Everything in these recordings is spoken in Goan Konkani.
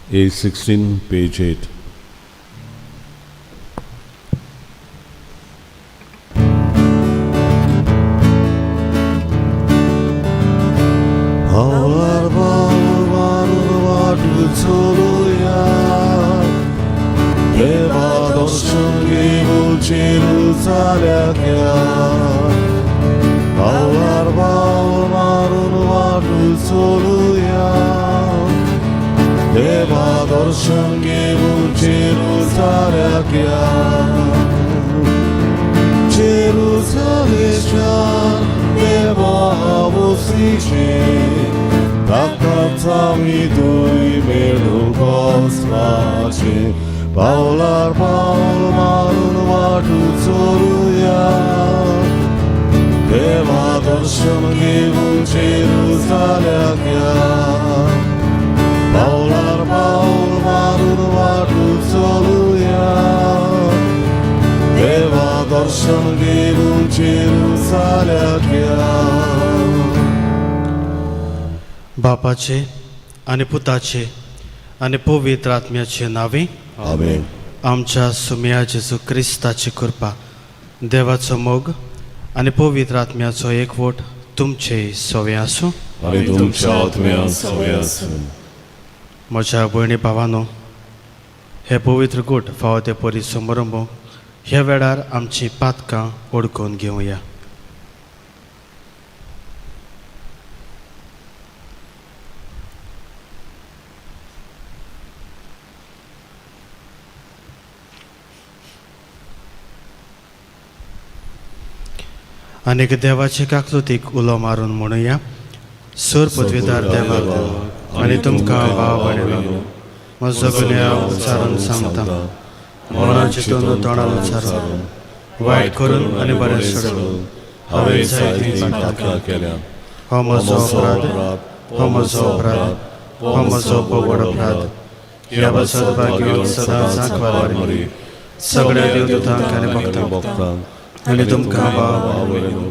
A16, page 8. पावलार पावल मारून वाट चलुया, देवा दर्शन घेवन जेरुजाल्याक या. पावलार पावल मारून वाट चलुया, देवा दर्शन घेवन जेरुजाल्याक या. जेरुजालेच्यान देवा वसिचे, ताकाच आमी दुय मेळूंक वचपाचें. पावलार पावल मारून वाट चलुया, देवा दर्शन घेवन जेरुजाल्याक या. पावलार पावल मारून वाट चलुया, देवा दर्शन घेवन जेरुजाल्याक या. बापाचे आनी पुताचे आनी पवित्र आत्म्याचे नांवे. आमेन. आमच्या सुमया जेजू क्रिस्ताची कृपा, देवाचो मोग आनी पवित्र आत्म्याचो एकवट तुमचे सवे आसूं. आनी तुमच्या आत्म्यान सवे आसूं. म्हज्या भयणी भावानो, हे पवित्र गूट फावो ते परी समारंभ ह्या वेळार आमची पातकां ओडकून घेवया. आनीक देवाचे काकलुतीक उलो मारून म्हणुया. सोर पदवीदार देवाक आनी तुमकां भाव भयणीनो, म्हजो गुन्यांव उच्चारून सांगता. मना चिंतून, तोंडान उच्चारून, वायट करून आनी बरें सोडून हांवें जायतीं पातकां केल्या. हो म्हजो अपराध, हो म्हजो अपराध, हो म्हजो व्हड अपराध. ह्या पासत भाग्यवंत सदांच आंकवार, सगळ्या देवदूतांक आनी भक्तांक आनी तुमकां भाव भयणीनो,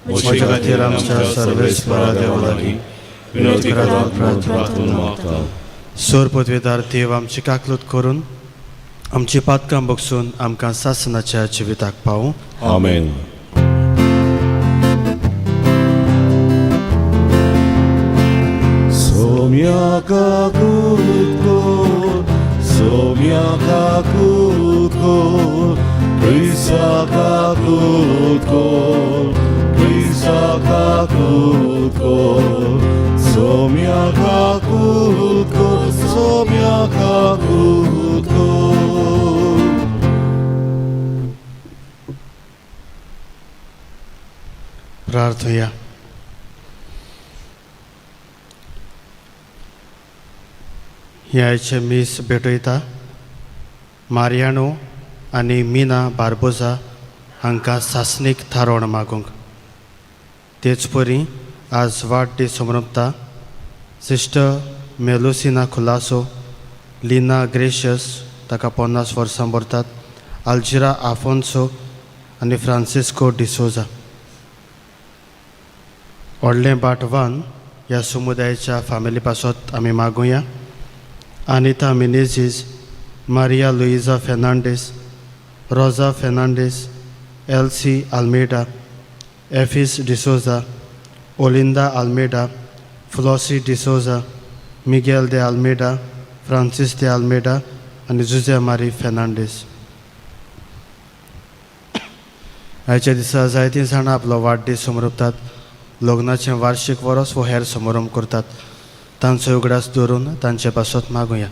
म्हज्या खातीर आमच्या सर्वेस्परा देवा लागीं विनवती करात प्रार्थना. मागता. सोर पदवेदार देव आमची काकलूत करून आमची पातकां बगसून आमकां सासनाच्या जिविताक पावूं. आमेन. सोम्या काकूत कोर, सोम्या काकूत कोर, क्रिस्ता काकूत कोर, क्रिस्ता काकूत कोर, सोम्या काकूत कोर, सोम्या काकूत कोर. प्रार्थया. ह्या मीस भेटयता मारियानो आनी मिना बार्बोजा हांकां सासणीक थारोवण मागूंक. तेच परी आज वाडदीस समरपता सिस्टर मेलुसिना खुलासो, लिना ग्रेशियस ताका 50 वर्सां भरतात, आल्जिरा आफोन्सो आनी फ्रांसिस्को डिसोजा. व्हडलें बाटवान ह्या समुदायाच्या फामिली पासत आमी मागुया. Anita Menezes, Maria Luisa Fernandes, Rosa Fernandes, Elsie Almeida, एफिस D'Souza, Olinda Almeida, Flossie D'Souza, Miguel de Almeida, Francis de Almeida आनी जुजे मारी फेर्नांडीस. आयच्या दिसा जायतीं जाणां आपलो वाडदीस समरपतात, लग्नाचें वार्शीक वरस वो हेर समारंभ करतात. तांचो उगडास दवरून तांचे पासत मागुया.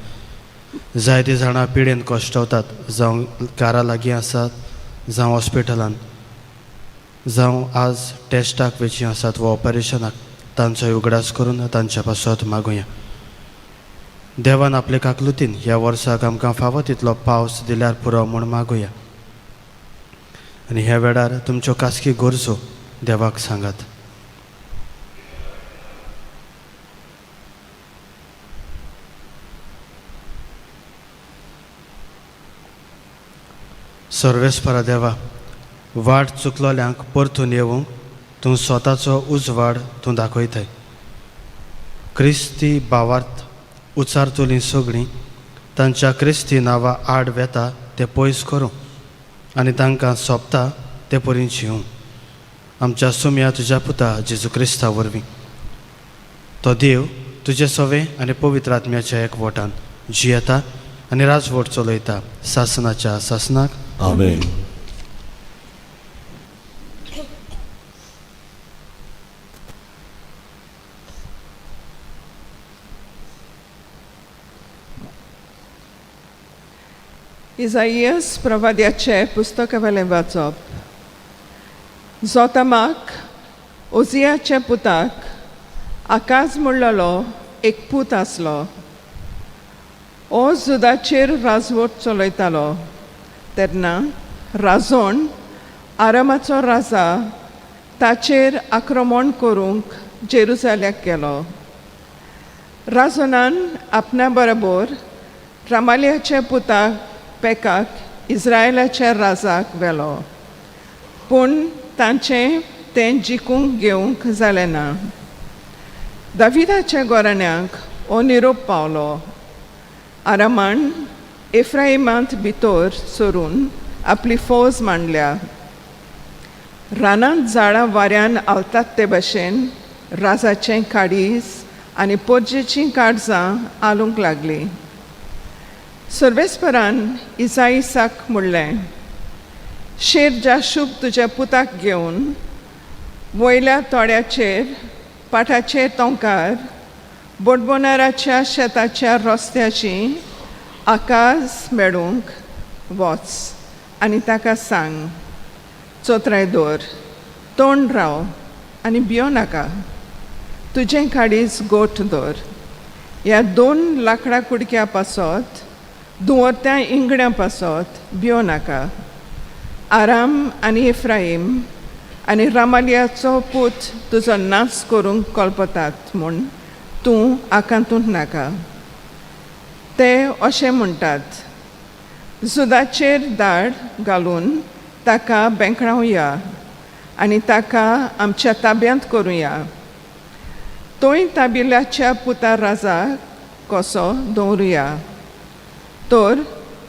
जायतीं जाणां पिडेन कश्टवतात, जावं कारा लागीं आसात, जावं हॉस्पिटलान, जावं आज टेस्टाक वेचीं आसात वो ऑपरेशनाक, तांचो उगडास करून तांच्या पासत मागुया. देवान आपले काकलुतीन ह्या वर्साक आमकां फावो तितलो पावस दिल्यार पुरो म्हूण मागुया. आनी ह्या वेळार तुमच्यो खासगी गरजो देवाक सांगात. सर्वेस्परा देवा, वाट चुकलोल्यांक परतून येवंक तूं स्वताचो उजवाड तूं दाखयताय. क्रिस्ती भावार्थ उचारतलीं सगळीं तांच्या क्रिस्ती नांवा आड वेता तें पयस करूं आनी तांकां सोंपता ते परीन शिवूं आमच्या सुम्या तुज्या पुता जेजू क्रिस्ता वरवीं. तो देव तुजे सवे आनी पवित्र आत्म्याच्या एकवटान जियेता आनी राजवट चलयता सासनाच्या सासनाक. आमेन. इजाईस प्रवाद्याचें पुस्तकावेलें वाचप. जोतामाक ओजियाच्या पुताक आकाज म्हणलेलो एक पूत आसलो. ओ जुदाचेर राजवट चलयतालो तेन्ना राजोण आरामाचो राजा ताचेर आक्रमण करूंक जेरुजाल्याक गेलो. राजोनान आपणा बरोबर रामालयाच्या पुताक पेकाक इस्रायलाच्या राजाक व्हेलो, पूण तांचें तें जिखूंक घेवंक जालें ना. दाविदाच्या गोराण्याक हो निरोप पावलो. आरामान एफ्राइमांत भितर सरून आपली फौज मांडल्या. रानांत झाडां वाऱ्यान आलतात ते भशेन राजाचें काडीस आनी पोरजेचीं काळजां आलूंक लागलीं. सर्वेस्परान इजाईसाक म्हणलें, शेर जाशूब तुज्या पुताक घेवन वयल्या तोड्याचेर पाटाचेर तोंकार बोटबोनाराच्या शेताच्या रस्त्याची आकाश मेळूंक वच आनी ताका सांग, चोत्राय दवर, तोंड राव आनी भियो नाका, तुजें काडीस गोठ दवर. ह्या 2 लांकडां कुडक्या पासत धुंवरत्या इंगड्यां पासत भियो नाका. आराम आनी एफ्राईम आनी रामालयाचो पूत तुजो नाच करूंक कल्पतात म्हूण तूं आकांतूंक नाका. ते अशें म्हणटात, जुदाचेर दाड घालून ताका बेंकडावया आनी ताका आमच्या ताब्यांत करुया. थंय ताबिल्याच्या पुता राजा कसो दवरुया. तर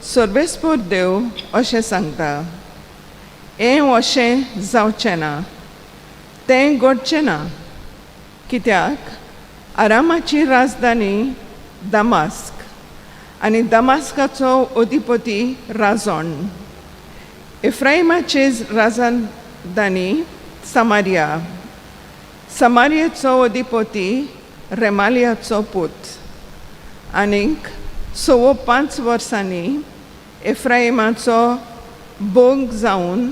सर्वेस्पर देव अशें सांगता, हें अशें जावचें ना, तें घडचें ना. कित्याक आरामाची राजधानी दमास्क आनी दमास्काचो अधिपती राजोण, एफ्राइमाचे राजधानी समारिया, समारियेचो अधिपती रेमालियाचो पूत. आनीक 5.25 वर्सांनी एफ्राइमाचो बोग जावन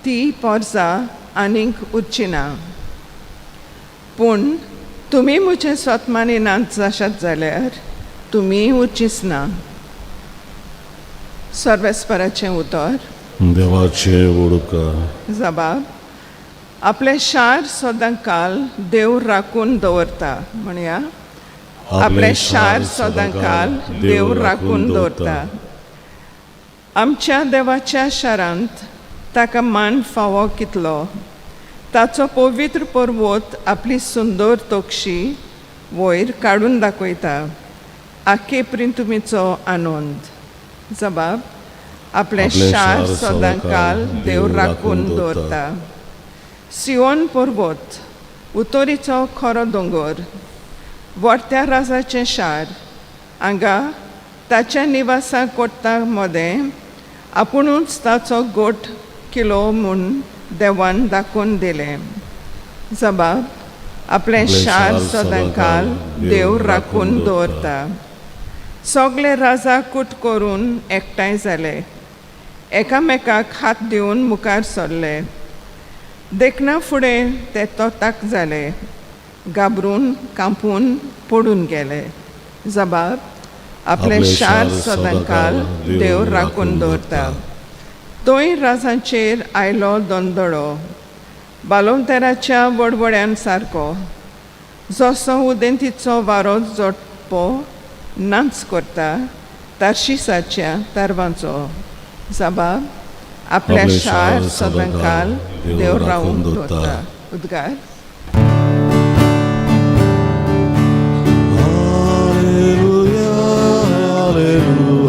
ती पोरजा आनीक उरची ना. पूण तुमी म्हजें स्वतमानी नाच जाशात जाल्यार तुमी उरचीच ना. सर्वेस्पराचें उतर. देवाचें उपकार. जबाब. आपलें शार सदां काल देव राखून दवरता. म्हणया, आपलें शार सदां काल देव राखून दवरता. आमच्या देवाच्या शारांत ताका मान फावो कितलो. ताचो पवित्र पर्वत आपली सुंदर तोक्षी वयर काडून दाखयता. आखे प्रिंतुमीचो आनंद. जबाब. आपलें शार सदां काल देव राखून दवरता. सियोन पर्वत उतोरीचो खरो दोंगर, वरत्या राजाचें शार, हांगा ताच्या निवासा कोट्टा मदें आपुणूच ताचो गोठ किलो म्हूण देवान दाखोवन दिलें. जबाब. आपलें शार सदां काल देव राखून दवरता. सगळे राजा कूट करून एकठांय जाले, एकामेकाक हात दिवन मुखार सरले. देखना फुडें ते तोताक जाले, घाबरून कांपून पडून गेले. जबाब. आपलें शार सदां काल देव राखून दवरता. थंय राजांचेर आयलो दोंदोळो, बालोंतेराच्या वडवड्यान सारको, जसो उदेंतीचो वारो जोडपो नाच करता तार्शिसाच्या तारवांचो. जबाब. आपलें शार सदां काल देव रावून दवरता. उद्गार. Alleluia, alleluia.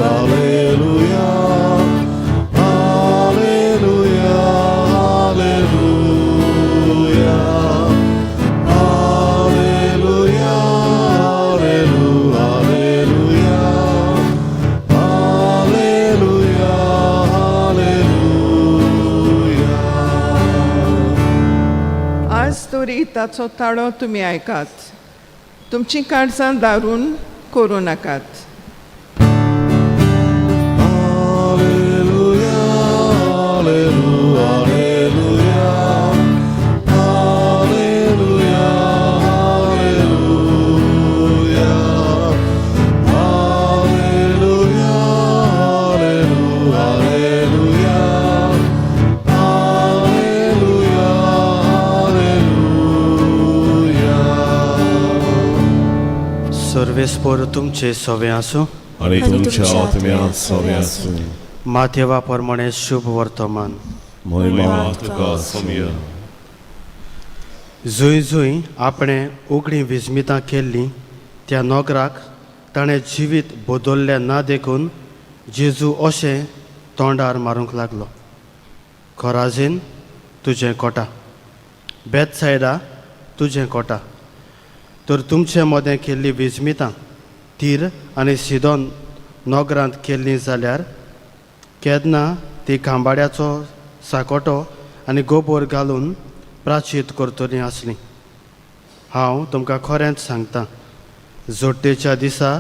गिताचो ताळो तुमी आयकात. तुमचीं काळजां दारून करूं नाकात. Alleluia, alleluia, alleluia, alleluia, alleluia, alleluia, alleluia, alleluia, alleluia. सर्वेस्पोर तुमचे सवे आसूं. आनी तुमच्या आत्म्यांत सवे आसूं. माथेवा प्रमाणे शुभ वर्तमान. महिमा तुका सोमया. जंय जंय आपणें उगडीं विस्मितां केल्लीं त्या नोकराक ताणें जिवीत बदल्लें ना देखून जेजू अशें तोंडार मारूंक लागलो, खोराजीन तुजें कोटा, बेतसायदा तुजें कोटा. तर तुमचे मदें केल्लीं विस्मितां तीर आनी सिदोन नोगरांत केल्लीं जाल्यार केन्ना ती खांबाड्याचो साकोटो आनी गोबोर घालून प्राचीत करतलीं आसलीं. हांव तुमकां खरेंच सांगता, जोडटेच्या दिसा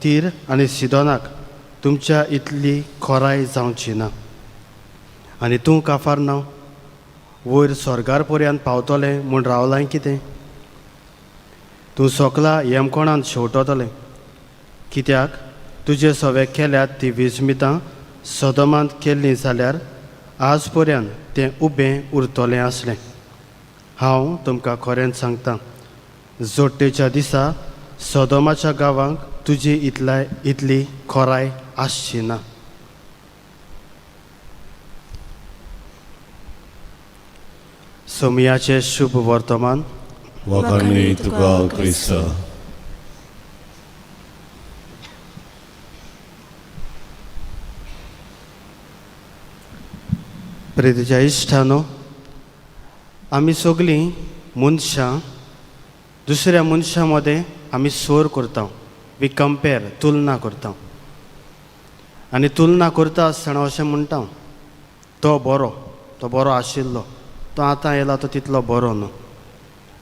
तीर आनी सिदोनाक तुमच्या इतली खोराय जावची ना. आनी तूं काफारनांव वयर स्वर्गार पर्यंत पावतलें म्हूण रावलां कितें? तूं सोकला येमकोणांत शेवटतलें, कित्याक तुजे सवे केल्यात ती विस्मितां सदमांत केल्लीं जाल्यार आज पर्यंत तें उबें उरतलें आसलें. हांव तुमकां खरेंच सांगता, जोडटेच्या दिसा सदोमाच्या गांवांक तुजी इतलाय इतली खोराय आसची ना. सोमयाचें शुभ वर्तमान. वाखाणणी तुका क्रिस्ता. प्रेतीच्या इश्टानो, आमी सगळीं मनशां दुसऱ्या मनशां मदें आमी सोर करता, वी कंपेर, तुलना करता. आनी तुलना करता आसतना अशें म्हणटा, तो बरो, तो बरो आशिल्लो, तो आतां येयला तो तितलो बरो न्हू,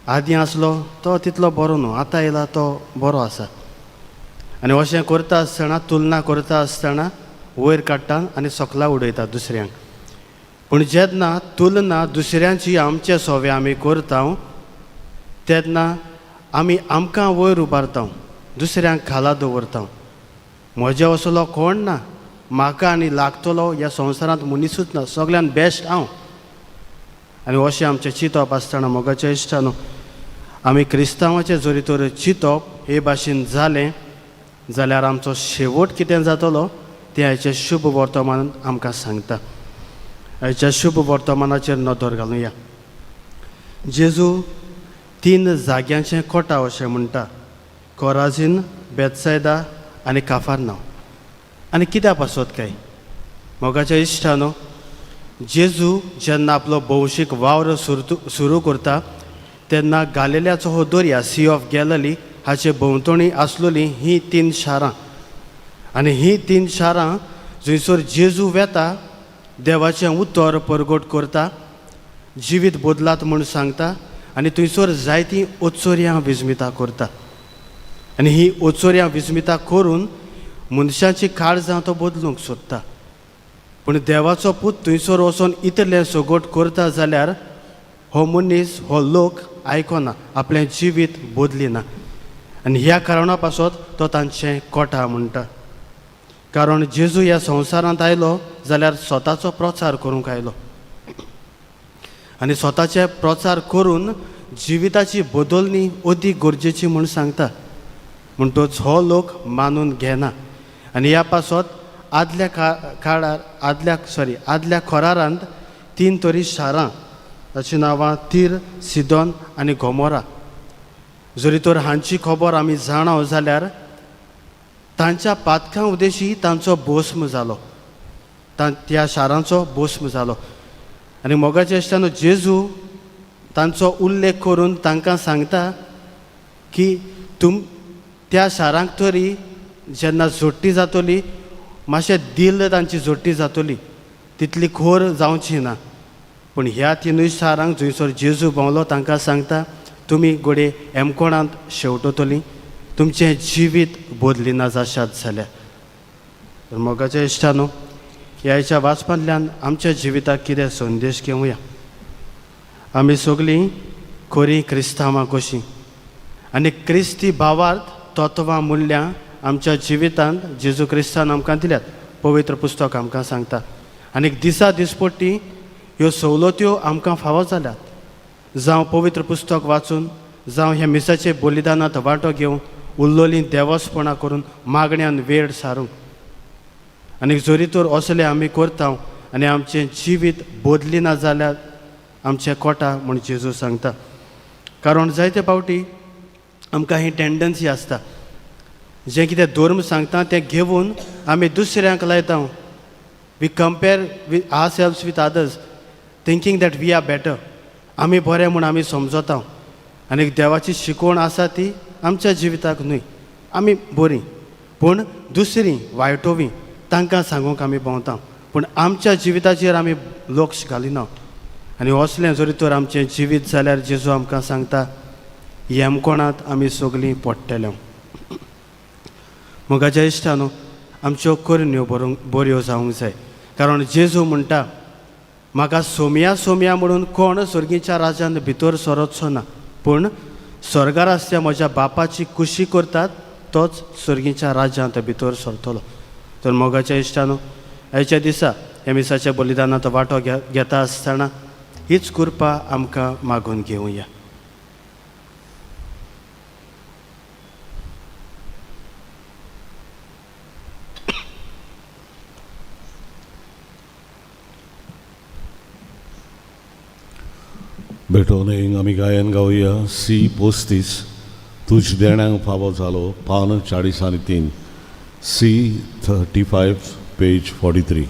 आदीं आसलो तो तितलो बरो न्हू, आतां येयला तो बरो आसा. आनी अशें करता आसतना, तुलना करता आसतना वयर काडटा आनी सकला उडयता दुसऱ्यांक. पूण जेन्ना तुलना दुसऱ्यांची आमचे सोवे आमी करता तेन्ना आमी आमकां वयर उबारता, दुसऱ्यांक खाला दवरता. म्हजे असलो कोण ना, म्हाका आनी लागतलो ह्या संवसारांत मनिसूच ना, सगळ्यान बेस्ट हांव. आनी अशें आमचें चिंतप आसतना मोगाच्या इश्टानो, आमी क्रिस्तांवाचें जरी तर चिंतप हे भाशेन जालें जाल्यार आमचो शेवट कितें जातलो तें आयचें शुभ वर्तमान आमकां सांगता. आयच्या शुभ वर्तमानाचेर नदर घालुया. जेजू तीन जाग्यांचें कोटा अशें म्हणटा, कोराजीन, बेतसायदा आनी काफारनांव. आनी कित्या पासत काय मोगाच्या इश्टानो, जेजू जेन्ना आपलो भौशीक वावर सुरू करता तेन्ना गालेल्याचो हो दर्या, सी ऑफ गॅलली, हाचे भोंवतणी आसलेलीं हीं तीन शारां. आनी हीं तीन शारां जंयसर जेजू वेता, देवाचें उतर परगट करता, जिवीत बदलात म्हूण सांगता आनी थंयसर जायतीं ओचोर्यां विस्मिता करता. आनी ही ओचोर्यां विस्मिता करून मनशाची काळजां तो बदलूंक सोदता. पूण देवाचो पूत थंयसर वचोन इतलें सगट करता जाल्यार हो मनीस, हो लोक आयकना, आपलें जिवीत बदलिना. आनी ह्या कारणा पासत तो तांचें कोटा म्हणटा. कारण जेजू ह्या संवसारांत आयलो जाल्यार स्वताचो प्रचार करूंक आयलो आनी स्वताचे प्रचार करून जिविताची बदलणी अदीक गरजेची म्हूण सांगता. म्हणटच हो लोक मानून घेना. आनी ह्या पासत आदल्या काळार आदल्या खोरारांत तीन तरी शारां, ताचीं नांवां तीर, सिदोन आनी गोमोरा. जरी तर हांची खबर आमी जाणा जाल्यार तांच्या पातकां उदेशी तांचो भस्म जालो, त्या शारांचो भस्म जालो. आनी मोगाचे इश्टानो, जेजू तांचो उल्लेख करून तांकां सांगता की त्या शारांक तरी जेन्ना जोडटी जातली, मातशें दिल तांची जोडटी जातली, तितली खोर जावची ना. पूण ह्या तिनूय शारांक जंयसर जेजू भोंवलो तांकां सांगता, तुमी घडये एमकोणांत शेवटतलीं, तुमचें जिवीत बदलिना जाशात जाल्यार। तर मोगाच्या इश्टानो, ह्या वाचपांतल्यान आमच्या जिविताक कितें संदेश घेवया। आमी सगळीं खरीं क्रिस्तांवां कशीं आनी क्रिस्ती भावार्थ तत्वां मुल्यां आमच्या जिवितांत जेजू क्रिस्तान आमकां दिल्यात, पवित्र पुस्तक आमकां सांगता। आनी दिसा दिसपट्टी ह्यो सवलत्यो आमकां फावो जाल्यात। जावं पवित्र पुस्तक वाचून, जावं ह्या मिसाचे बलिदानांत वांटो घेवन, उल्लोलीं देवसपणां करून मागण्यान वेळ सारूंक। आनी जरी तर असलें आमी करता आनी आमचें जिवीत बदलिना जाल्यार आमचें कोटा म्हूण जेजू सांगता। कारण जायते फावटी आमकां ही टेंडन्सी आसता, जें कितें धर्म सांगता तें घेवन आमी दुसऱ्यांक लायता। We compare with ourselves with others, thinking that we are better. आमी बरें म्हूण आमी समजता आनी देवाची शिकवण आसा ती आमच्या जिविताक न्हय। आमी बरीं पूण दुसरीं वायटोवी तांकां सांगूंक आमी भोंवता, पूण आमच्या जिविताचेर आमी लक्ष घालिना। आनी असलें जरी तर आमचें जिवीत जाल्यार जेजू आमकां सांगता, येमकोणांत आमी सगळीं पडटले। मोगाच्या इश्टानो, आमच्यो करण्यो बऱ्यो जावंक जाय। कारण जेजू म्हणटा, म्हाका सोमया सोमया म्हणून कोण सर्गीच्या राज्यांत भितर सरचो ना, पूण स्वर्गार आसच्या म्हज्या बापाची खुशी करतात तोच सर्गीच्या राज्यांत भितर सरतलो। तर मोगाच्या इश्टानो, आयच्या दिसा ह्या मिसाच्या बलिदानांत वांटो घेता आसतना हीच कृपा आमकां मागून घेवया। भेटोवन आमी गायन गावया सी 35, तुज देण्यांक फावो जालो, पान 43, सी 35, पेज 43।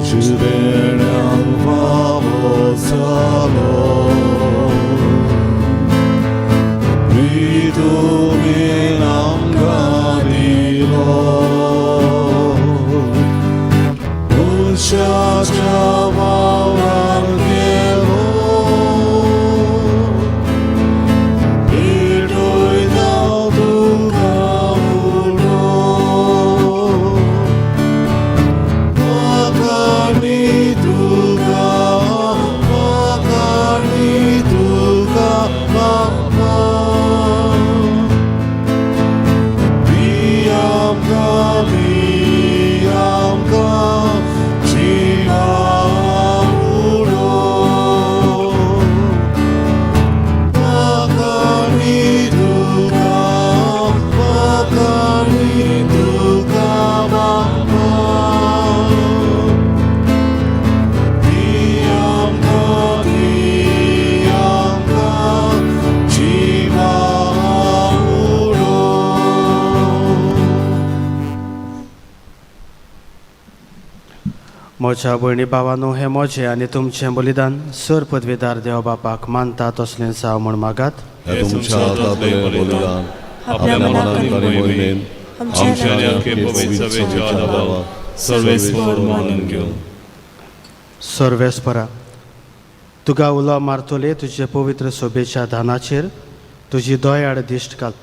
तुज देण्यांक फावो जालो, प्रितुमीन आमकां दिलो, मनशाच्या वावरान गेलो, पेटयता तुका उलो, म्हाका न्ही तुका, म्हाका न्ही तुका बापा, दी आमकां, दी आमकां जिवा उलो, म्हाका न्ही तुका, म्हाका न्ही तुका बापा, दी आमकां, दी आमकां जिवा उलो। म्हज्या भयणी भावानो, हें म्हजें आनी तुमचें बलिदान सर पदवेदार देव बापाक मानता तसलें जावं म्हूण मागात। हे तुमच्या हातांतलें बलिदान आपल्या मनान आनी मोहिमेन आमच्या आनी आमचे पवित्र सभेच्या देवाक सर्वेस्पर मानून घेवन। सर्वेस्परा, तुका उलो मारतले तुजे पवित्र सोबेच्या दानाचेर तुजी दयाळ दिश्ट घाल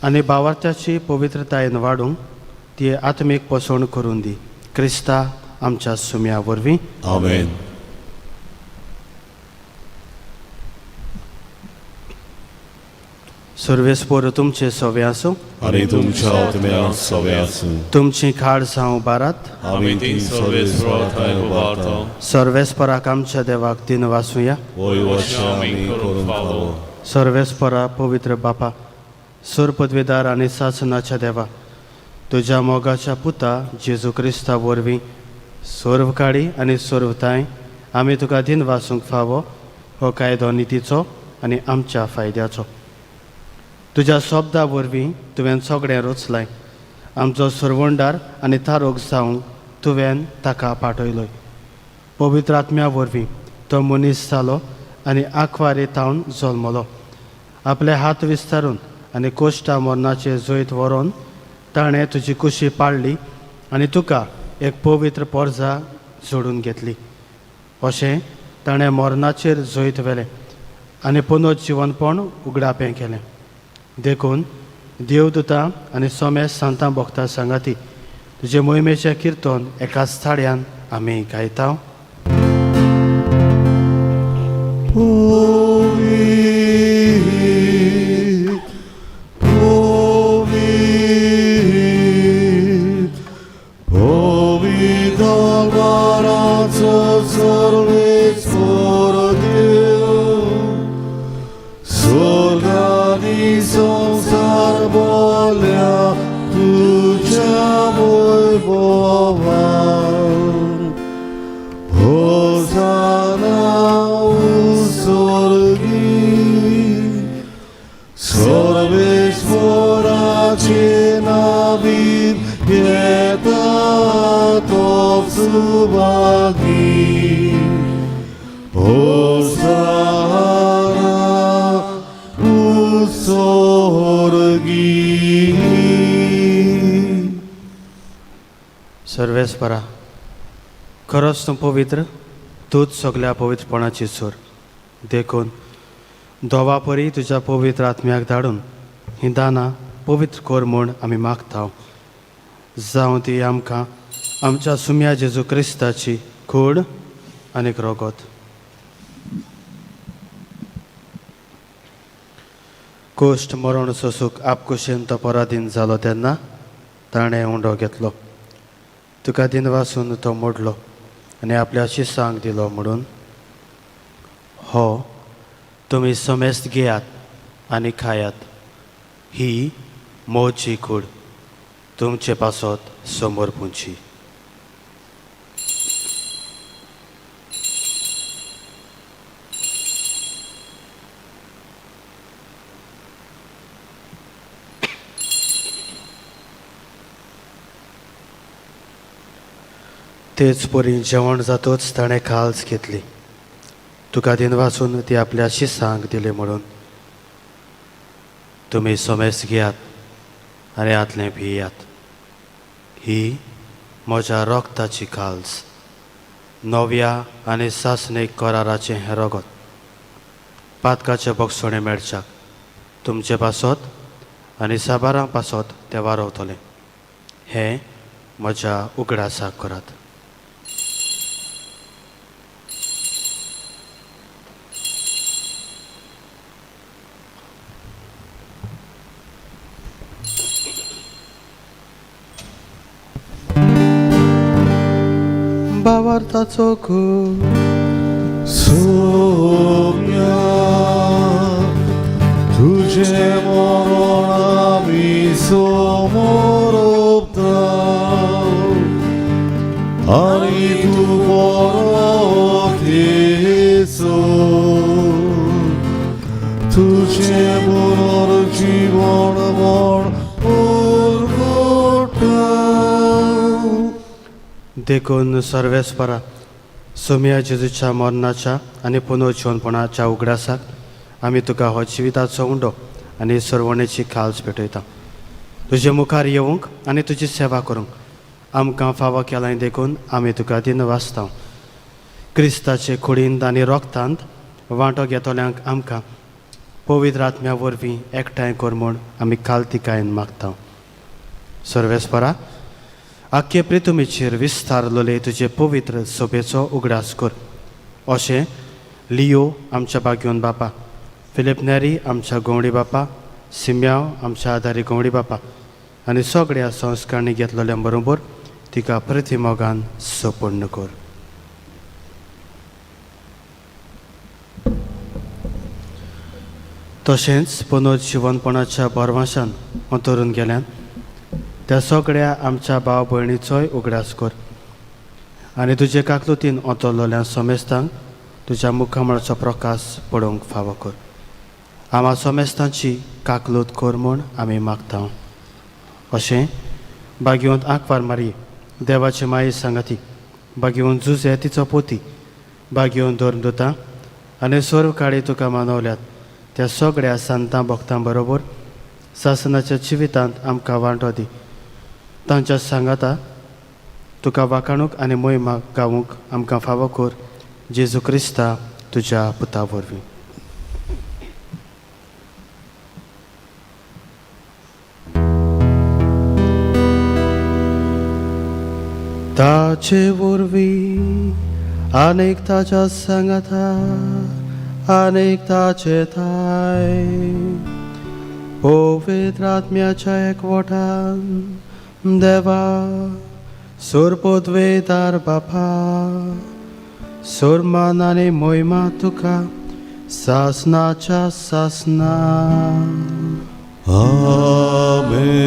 आनी भावार्थ्याची पवित्रतायेन वाडूंक ती आत्मीक पोसवण करून दी, क्रिस्ता आमच्या सुम्या वरवीं। आमेन। सर्वेस्पर तुमचे सवे आसूं आनी तुमच्या आत्म्या सवे आसूं। तुमची खाड जावं बारात। आमी ती सर्वेस्परा थंय उबारता। सर्वेस्पराक आमच्या देवाक दिन वासूया। वय वशा आमी करूंक फावो। सर्वेस्परा पवित्र बापा, सर पदवेदार आनी सासनाच्या देवा, तुज्या मोगाच्या पुता जेजू क्रिस्ता वरवीं सर्व काळी आनी सर्वताय आमी तुका दिन वासूंक फावो हो कायदो नितीचो आनी आमच्या फायद्याचो। तुज्या शब्दा वरवीं तुवें सगळें रचलाय, आमचो सरवंडार आनी थारोग जावंक तुवें ताका पाठयलोय। पवित्र आत्म्या वरवीं तो मनीस जालो आनी आंकवारी तावन जल्मलो। आपले हात विस्तारून आनी कोश्टा मरणाचें जैत व्हरोन ताणें तुजी कुशी पाळ्ळी आनी तुका एक पवित्र पोरजा जोडून घेतली. अशें ताणें मरणाचेर जैत व्हेलें आनी पुनर्जिवनपण उगडापें केलें. देखून देवदूतां आनी सोमेस सांतां भक्तां सांगाती तुजे मोहिमेचें किर्तन एकाच थाड्यान आमी गायता. सर्वेस्परा, खरोच तूं पवित्र, तूंच सगल्या पवित्रपणाची सूर. देखून दोवा परी तुज्या पवित्र आत्म्याक धाडून हीं दानां पवित्र कर म्हूण आमी मागता. जावं ती आमकां आमच्या सुम्या जेजू क्रिस्ताची कूड आनीक रोगत. कोश्ट मरण सोसूक आपकुशेन तो पराधीन जालो तेन्ना ताणें उंडो घेतलो, तुका दिनवासून तो मोडलो आनी आपल्या शिसांक दिलो म्हणून, हो तुमी समेस्त घेयात आनी खायात, ही मोची कूड तुमचे पासत समोर पुंची. तेच परी जेवण जातोच ताणें खाल्स घेतली, तुका दिनवासून ती आपल्या शिसांक दिली म्हणून, तुमी समेस्त घेयात आनी हातलें पियात, ही म्हज्या रोगताची खाल्स, नव्या आनी सासणीक कराराचें हें रोगत, पातकाचें बक्षणें मेळच्याक तुमचे पासत आनी साबारां पासत तें वारवतलें. हें म्हज्या उगडासाक करात. भावार्थाचो सोम्या तुझे मरण आमी समोर आनी तूं परत येसो, तुझे पुनर्जीवन म्हण परगटा. देखून सर्वेस्परा, सोम्या जेजूच्या मरणाच्या आनी पुनर्जिवनपणाच्या उगडासाक आमी तुका हो जिविताचो उंडो आनी सरवणेची खाल्स भेटयता. तुजे मुखार येवंक आनी तुजी सेवा करूंक आमकां फावो केलां देखून आमी तुका दिनवासता. क्रिस्ताचे कुडींत आनी रोगतांत वांटो घेतल्यांक आमकां पवित्र आत्म्या वरवीं एकठांय कर म्हूण आमी खालतिकायेन मागता. सर्वेस्परा, आख्खे प्रितुमीचेर विस्तारलेले तुजे पवित्र सभेचो उगडास कर. अशें लियो आमच्या बागयोन बापा, फिलीप नेरी आमच्या गवडी बापा, सिम्याव आमच्या आदारी गवडी बापा आनी सगळ्या संस्कारणी घेतलेल्या बरोबर तिका प्रतिमोगान सपूर्ण कर. तशेंच पुनर्जिवनपणाच्या भरवाशान अंतरून गेल्यान त्या सगळ्या आमच्या भाव भयणीचोय उगडास कर आनी तुजे काकलुतीन अंतरलेल्या समेस्तांक तुज्या मुखामळाचो प्रकाश पडोवंक फावो कर. आमा समेस्तांची काकलूत कर म्हूण आमी मागता. अशें बागेवंत आंकवार मारी देवाचे माये सांगाती, बागेवन जुजे तिचो पोती, बागेवन धर्मदुतां आनी सर्व काळी तुका मानवल्यात त्या सगळ्या सांतां भक्तां बरोबर सासनाच्या जिवितांत आमकां वांटो दी. तांच्या सांगाता तुका वाखाणूक आनी मोहिमा गावूंक आमकां फावो कर जेजू क्रिस्ता तुज्या पुता वरवीं. ताचे वरवीं आनेक ताच्या सांगाता आनेक ताचे थाय पवित्र आत्म्याच्या एकवटान देवा सोरपोद्वेदार बापा सोरमान आनी मोहिमा तुका सासनाच्या सासना. आमेन.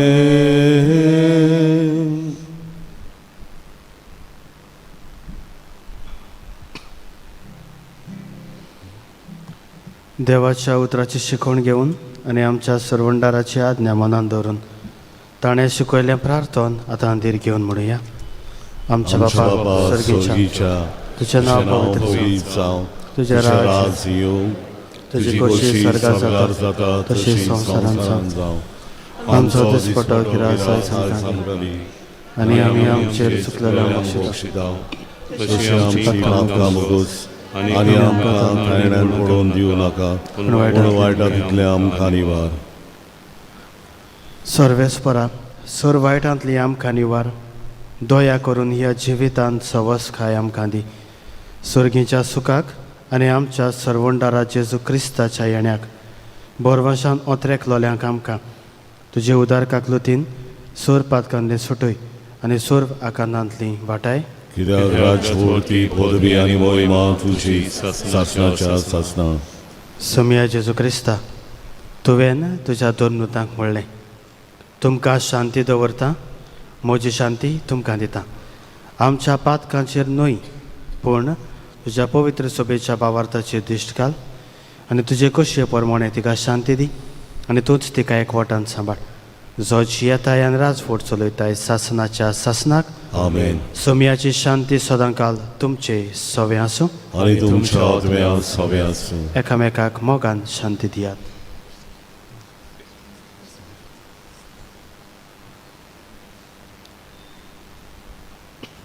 देवाच्या उतराची शिकवण घेवन आनी आमच्या सरवंडाराची आज्ञा मनान दवरून ताणें शिकयल्लें प्रार्थन आतां धीर घेवन म्हणुया. आमच्या बापा सर्गीच्या, तुजें नांव पवित्र जावं, तुजें राज येवं, तुजी खोशी स्वर्गार जाता तशी संवसारांत जावं. आमचो दिसपटो गिरास आयज आमकां दी आनी आमी आमचेर चुकलेल्यांक बक्षिता तशी आमची पापकां भोगोस आनी आमकां थायण्यान पडोवन दिवं नाका, पूण पूण वायटा तितलें आमकां निवार. सर्वेस्परा सर वायटांतली आमकां निवार, दया करून ह्या जिवितांत सवस खाय आमकां दी. सर्गीच्या सुखाक आनी आमच्या सर्वंडारा जेजू क्रिस्ताच्या येण्याक बोरवाशान ओत्रेक लोल्यांक आमकां तुजे उदार काकलुतीन सोर पातकांतली सुटय आनी सोर आकांतांतली वाटाय. कित्याक राजपूर्ती पदवी आनी मोहिमा तुजी सासनाच्या सासना. सोमया जेजू क्रिस्ता, तुवें तुज्या दोन नुतांक म्हणलें, तुमकां शांती दवरता, म्हजी शांती तुमकां दिता. आमच्या पातकांचेर न्हय पूण तुज्या पवित्र सभेच्या बावार्थाचेर दिश्ट घाल आनी तुजे कशे प्रमाणे तिका शांती दी आनी तूंच तिका एकवटान सांबाळ, जो जियेताय आनी राजवट चलयताय सासनाच्या सासनाक. आमेन. सोमयाची शांती सदांकाल तुमचे सवे आसूं आनी तुमच्या आत्म्या सवे आसूं. एकामेकाक मोगान शांती दियात.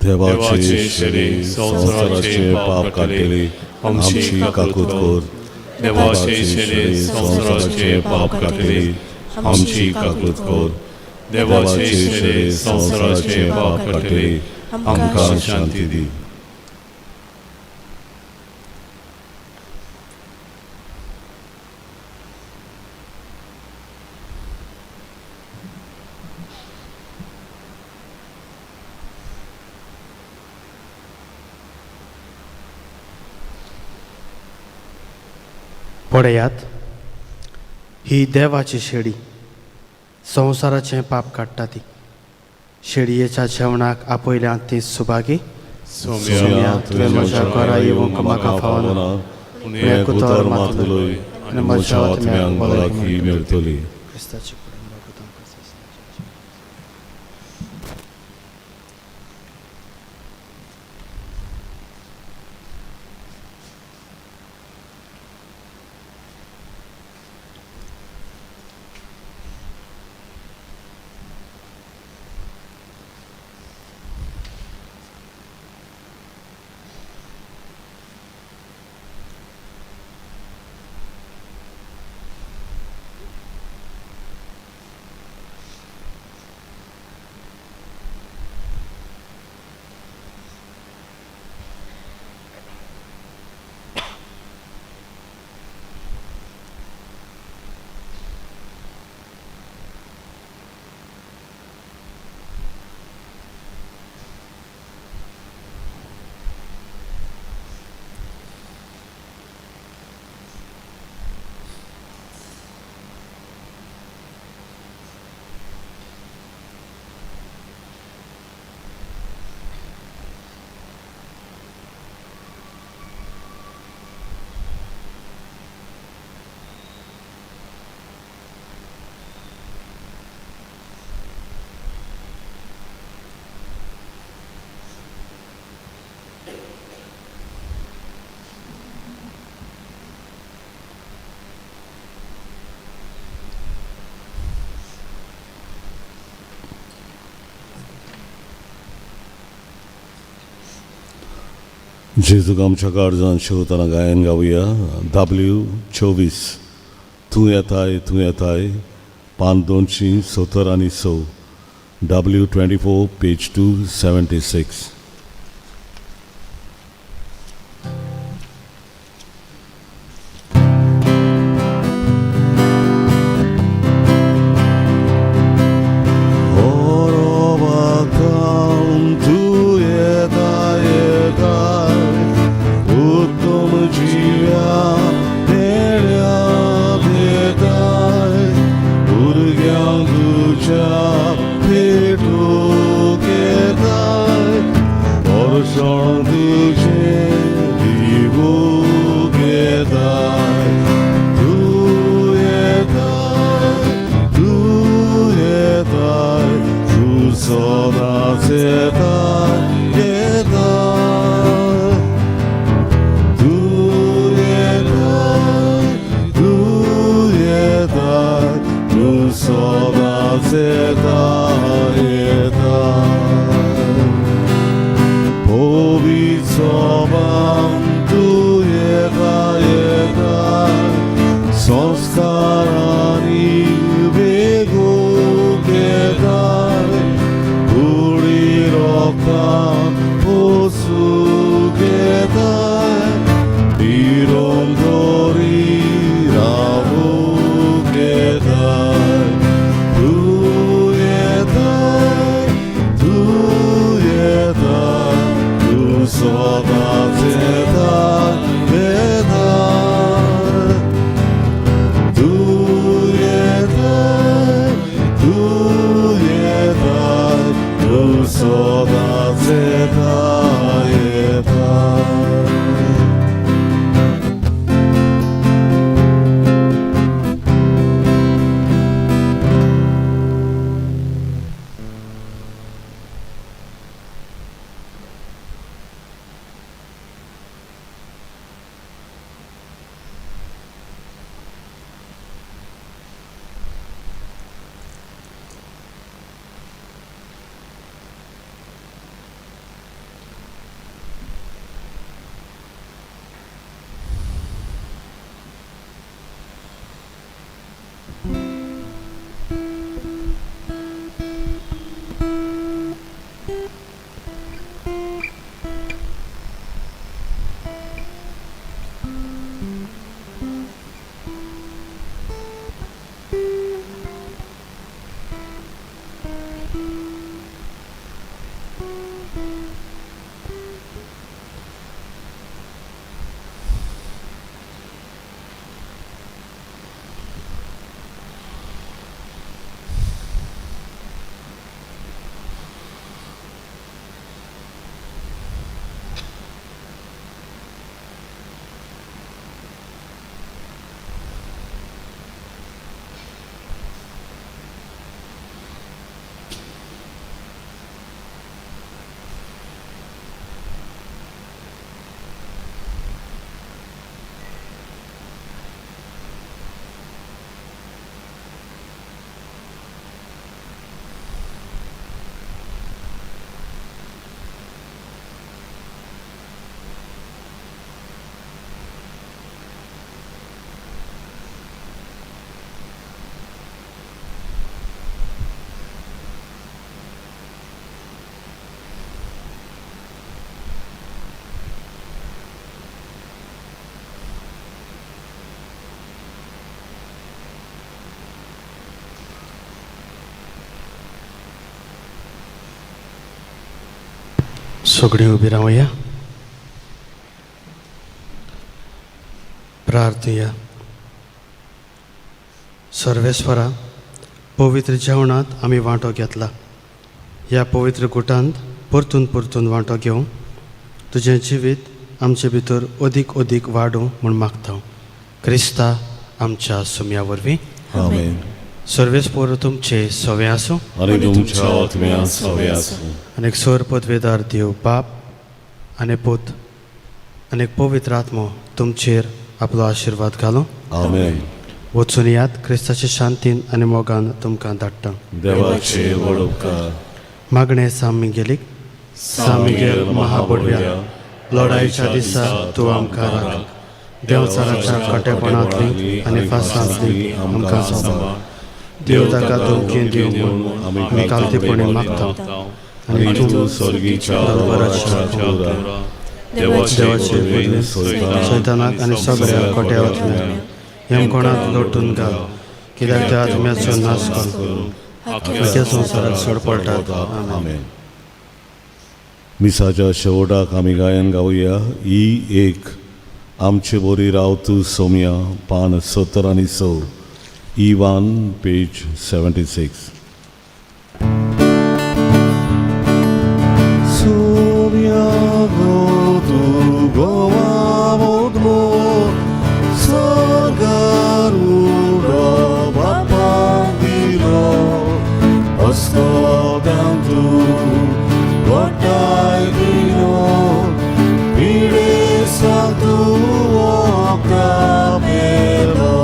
देवाचे शेरे संवसाराचे पाप काडटले आमची काकूत कर. देवाचे शेरे संवसाराचे पाप काडटले आमची काकूत कर. देवाचे शेरे संवसाराचे पाप काडटले आमकां शांती दी. पळयात, ही देवाची शेडी संवसाराचें पाप काडटा. ती शेडयेच्या जेवणाक आपयल्यात ती सुभागी. सोम्या, तुवें म्हज्या घरा येवंक म्हाका फावना, पूण एक उतर मात उलय आनी म्हज्या आत्म्यांक भलायकी मेळटली. क्रिस्ताची जेजूक आमच्या काळजान शेवतना गायन गावया. W 24 तूं येताय तूं येताय, पान 276, W 24 page 276. सगळीं उबी रावया, प्रार्थुया. सर्वेस्वरा, पवित्र जेवणांत आमी वांटो घेतला. ह्या पवित्र गुटांत परतून परतून वांटो घेवं तुजें जिवीत आमचे भितर अदीक अदीक वाडूं म्हूण मागता. क्रिस्ता आमच्या सुम्या वरवीं. आमेन. सर्वेस्पर तुमचे सवे आसूं आनी तुमच्या आत्म्यान सवे आसूं. आनी सर पदवेदार देव बाप आनी पूत आनी पवित्र आत्मो तुमचेर आपलो आशिर्वाद घालूं. आमेन. वचून यात, क्रिस्ताचे शांतीन आनी मोगान तुमकां धाडटा. देवाचे व्हड उपकार. मागणें सान मिगेलीक. सान मिगेल महाबोडव्या, लढाईच्या दिसा तूं आमकां राख. देंवचाराच्या खोटेपणांतली आनी फासांतली आमकां सांबाळ. देव ताका धमकी दिवं म्हूण आमी कालतेपणी मागता आनी तूं स्वर्गीच्या दरबाराच्या कुरा देवाचे पदवीन सैतानाक आनी सगळ्या खोट्यावतल्या हेमकोणांत लोटून घाल, कित्याक त्या आत्म्याचो नाश करून आख्या संवसाराक सोड पडटात. आमेन. मिसाच्या शेवटाक आमी गायन गावया ही एक आमचे बोरी राव तूं सोम्या, पान 70 आनी 6, E 1, page 76. सोम्या गो तूं गोवा मोदलो सर्गारूढ बापान दिलो हस्तोदान तूं गोठाय दिलो पिडेसांक तूं वखदां पेलो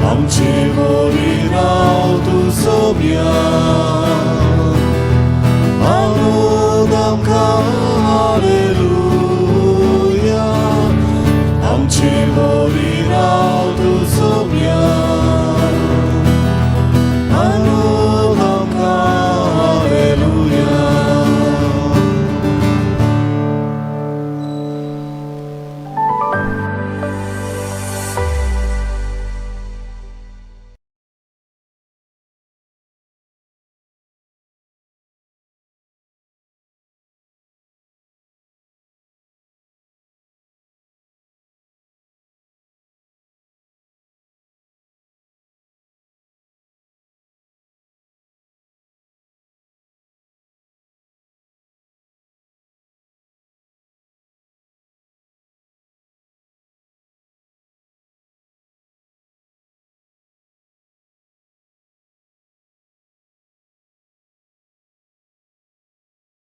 आमचे बोरी राव तूं सोम्या आनंद आमकां हालेलुया आमचे बोरी.